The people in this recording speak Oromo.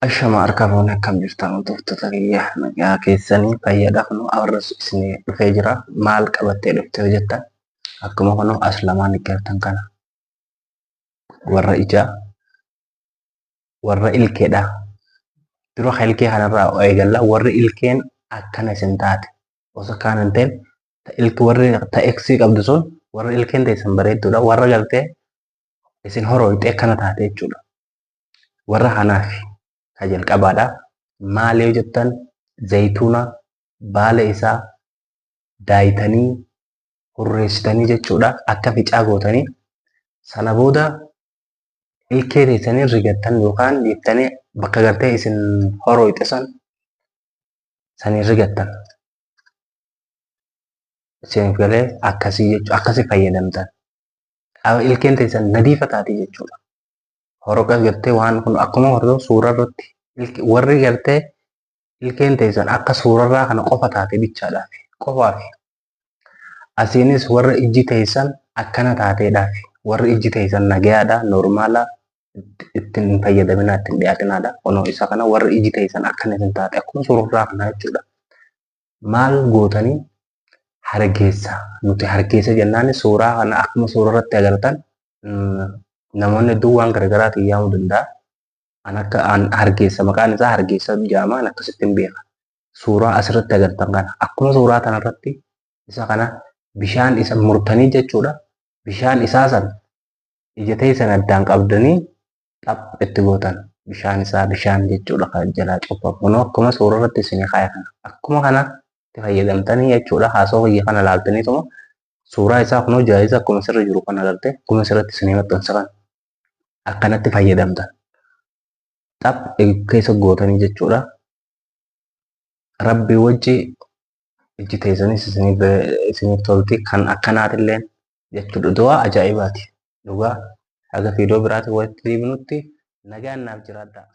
Ashama harka fuune, akkam jirtan hordoftoota kiyya? Nagaa keessanii, fayyaadha? Kunoo arras isinii dhufee jira. Maal qabattee dhufte yoo jettan, akkuma kunoo as lamaan eeggattan kana, warra ijaa, warra ilkeedha. Dura ka ilkee kanarraa eegalla. Warri ilkeen akkana isin taate, osoo kaan hin ta'in, ta ilki warri ta eksii qabdu sun, warra ilkeen teessan bareedduudha, warra galtee isin horooyxee akkana taate jechuudha. Warra kanaaf ka jalqabaadha. Maal yoo jettan, zayituuna baala isaa daayitanii hurreessitanii jechuudha. Akka ficaa gootanii sana booda ilkee teessanii rigattan yookaan dhiiftanii bakka gartee isin horooyxe san saniin rigattan. Isiniif galee? Akkasii jechuudha. Akkasii fayyadamtan. Ilkeen teessan nadiifa taati jechuudha. Horoqa gartee waan kun akkuma hordofu suuraa irratti warri gartee ilkeen teessan akka suurarraa kana qofa taate bichaadhaaf qofaaf. Asiinis warra ijji teessan akkana taateedhaaf, warri ijji teessan nagayaadha, normal, ittiin hin fayyadaminaa, ittiin dhiyaatinaadha. Kunoo isa kana, warri ijji teessan akkana isin taate, akkuma suurarraa kana jechuudha. Maal gootanii? Hargeessa, nuti hargeessa jennaan. Suuraa kana akkuma suura irratti agartan, namoonni hedduun waan garaagaraatiin yaamuu danda'a. An akka an hargeessa, maqaan isaa hargeessa jedhama, an akkasitti hin beeka. Suuraa asirratti agartan kana, akkuma suuraa kanarratti isa kana bishaan isa murtanii jechuudha. Bishaan isaa san ija teessan addaan qabdanii xaph itti gootan, bishaan isaa, bishaan jechuudha kan jalaa cuuphamu. Kunoo akkuma suura irratti isinii kaaya kana. Akkuma kana itti fayyadamtanii jechuudha. Haasawaa kiyya kana laaltaniituma suuraa isaa kunoo jaayiza akkuma sirra jiru kana agartee, akkuma sirratti isinii maxxansa kana akkanatti fayyadamtan. Xaph keessa gootanii jechuudha. Rabbi wajji ijji teessanis isiniif tolti kan akkanaatillee jechuudha. Du'aa ajaa'ibaati. Dhugaa haga viidiyoo biraatiin walitti deebinutti nagaan naaf jiraadhaa.